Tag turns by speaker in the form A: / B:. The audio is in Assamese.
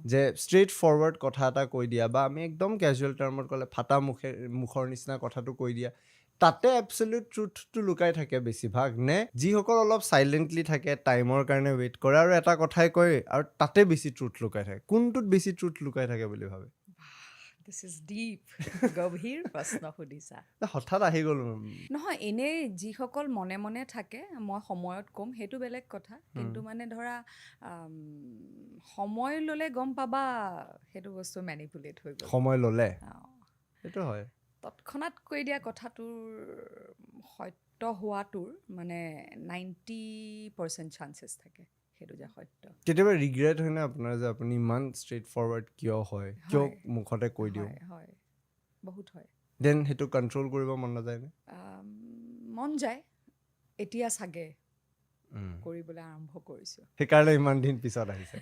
A: যে ষ্ট্ৰেইট ফৰৱাৰ্ড কথা এটা কৈ দিয়া বা আমি একদম কেজুৱেল টাৰ্মত ক'লে ফাটা মুখে মুখৰ নিচিনা কথাটো কৈ দিয়া, তাতে এবচলিউট ট্ৰুথটো লুকাই থাকে বেছিভাগ, নে যিসকল অলপ চাইলেণ্টলি থাকে, টাইমৰ কাৰণে ৱেইট কৰে আৰু এটা কথাই কয় আৰু তাতে বেছি ট্ৰুথ লুকাই থাকে, কোনটোত বেছি ট্ৰুথ লুকাই থাকে বুলি ভাবে?
B: This is deep. গভীৰ প্ৰশ্ন সুধিছা।
A: হঠাৎ আহি গ'ল।
B: নহয়, এনেই যিসকল মনে মনে থাকে, মই সময়ত ক'ম, সেইটো বেলেগ কথা। কিন্তু মানে ধৰা সময় ল'লে গম পাবা সেইটো বস্তু মেনিপুলেট হৈ গ'ল।
A: সময় ল'লে। সেইটো হয়।
B: তৎক্ষণাত কৈ দিয়া কথাটোৰ সত্য হোৱাটোৰ মানে 90% চান্সেছ থাকে সেইটো যে সত্য।
A: কেতিয়াবা ৰিগ্ৰেট হয়নে আপোনাৰ যে আপুনি ইমান ষ্ট্ৰেইট ফৰৱাৰ্ড কিয় হয়, কিয়
B: হয়।
A: মুখতে কৈ দিওঁ?
B: হয়, বহুত হয়।
A: Then সেইটো কণ্ট্ৰল কৰিব মন নাযায়নে?
B: মন যায়। এতিয়া চাগে কৰিবলৈ আৰম্ভ কৰিছোঁ।
A: সেইকাৰণে ইমান দিন পিছত আহিছে।